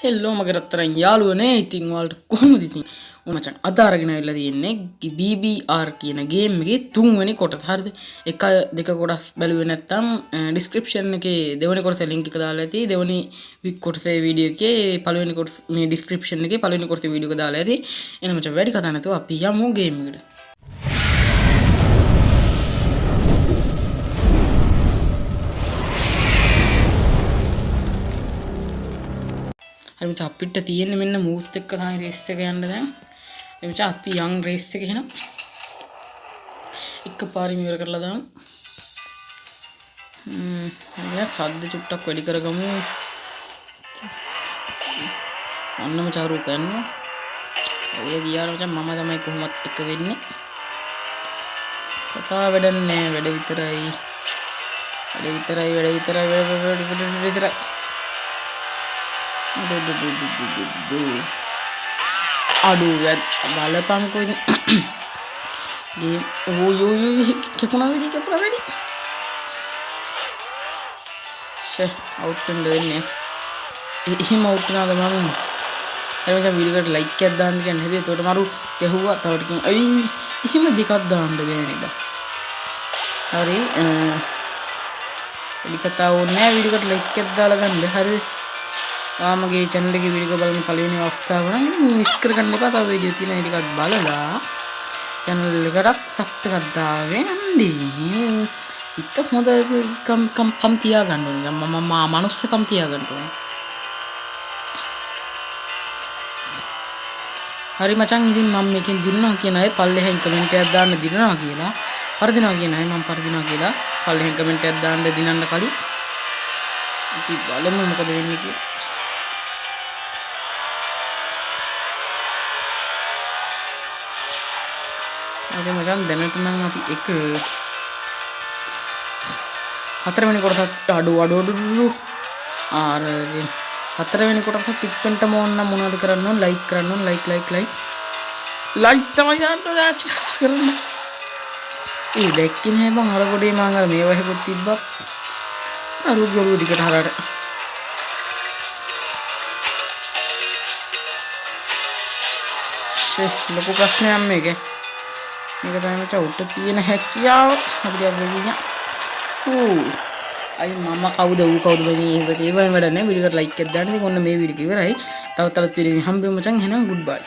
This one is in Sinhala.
හෙල්ලෝ මගේ රත්තරන් යාළුවනේ. ඉතින් ඔයාලට කොහොමද ඉතින්? ඔන්න මචං අද අරගෙන ආවිල්ලා තියෙන්නේ BBR කියන ගේම් එකේ තුන්වෙනි කොටස. හරිද? එක දෙක කොටස් බැලුවේ නැත්නම් ඩිස්ක්‍රිප්ෂන් එකේ දෙවෙනි කොටසේ ලින්ක් එක දාලා ඇති. දෙවෙනි කොටසේ වීඩියෝ එකේ පළවෙනි කොටස මේ ඩිස්ක්‍රිප්ෂන් එකේ පළවෙනි කොටසේ වීඩියෝ එක දාලා ඇති. එහෙනම් මචං වැඩි කතා නැතුව අපි යමු ගේම් එකට. හරි මචං අපිට තියෙන්නේ මෙන්න මූව්ස් එක්ක තමයි රේස් එක යන්න දැන්. ඒ මචං අපි යන් රේස් එක එහෙනම් එකපාරින් ඉවර කරලා දාමු. හරි සද්ද චුට්ටක් වැඩි කරගමු. ඔන්න මචං අර පැන්නුවා. ඔය ගියාම මචං මම තමයි කොහොමත් එක වෙන්නේ. කතා වැඩක් නෑ, වැඩ විතරයි. වැඩ විතරයි, වැඩ විතරයි, වැඩ විතරයි. අඩු බලපංකෝ ඉතින්. ගේම් ඕ යෝ යෝ කැපුණා වැඩි, කැපුණා වැඩි. ෂේ අවුට් වෙන්න වෙන්නේ. එහෙම අවුට් වුණාද මම? හරි මචං වීඩියෝ එකට ලයික් එකක් දාන්න කියන්නේ හැදුවේ. එතකොට මරු ගැහුවා තව ටිකකින්. අයි එහෙම දෙකක් දාන්න බෑනේ බං. හරි වැඩි කතා ඕනේ නෑ. වීඩියෝ එකට ලයික් එකක් දාලා ගන්න. හරිද? මගේ channel එකේ වීඩියෝ බලන පළවෙනි අවස්ථාව නම් ඉතින් මිස් කරගන්න එපා. තව වීඩියෝ තියෙන ඒ ටිකත් බලලා channel එකටත් sub එකක් දාගෙන යන්න. හිත හොඳ කම් කම් කම් තියාගන්න ඕනේ. මම මනුස්සකම් තියාගන්න ඕනේ. හරි මචං ඉතින් මම මේකෙන් දිනනවා කියන අය පල්ලෙහෙන් කමෙන්ට් එකක් දාන්න දිනනවා කියලා. පරදිනවා කියන අය මම පරදිනවා කියලා පල්ලෙහෙන් කමෙන්ට් එකක් දාන්න දිනන්න කලින් අපි බලමු මොකද වෙන්නේ කියලා. හරි මචං දැනට නම් අපි එක හතරවෙනි කොටසත් අඩු අඩු අඩු අඩු අර හතරවෙනි කොටසත් ඉක්මනටම ඕන නම් මොනවද කරන්න ඕන? ලයික් කරන්න ඕන. ලයික් ලයික් ලයික් ලයික් තමයි දාන්න ඕන. ආච්චා කරන්න. ඒ දැක්කේ නෑ බං අර ගොඩේ මං අර මේ වහකුත් තිබ්බා. අර රුගි ඔළුව දිගට හරහට. ෂේ ලොකු ප්‍රශ්නයක් මේක. මේක තමයි මචං උඩ තියෙන හැකියාව අපිට අපි ගියා. අයි මම කවුද ඌ කවුද බං මේ එහෙම ඒවයින් වැඩක් නෑ. වීඩියෝ එකට ලයික් එකක් දාන්න. ඉතින් ඔන්න මේ වීඩියෝ එක ඉවරයි. තව තවත් වීඩියෝ එකකින් හම්බෙමු මචං. එහෙනම් ගුඩ් බයි.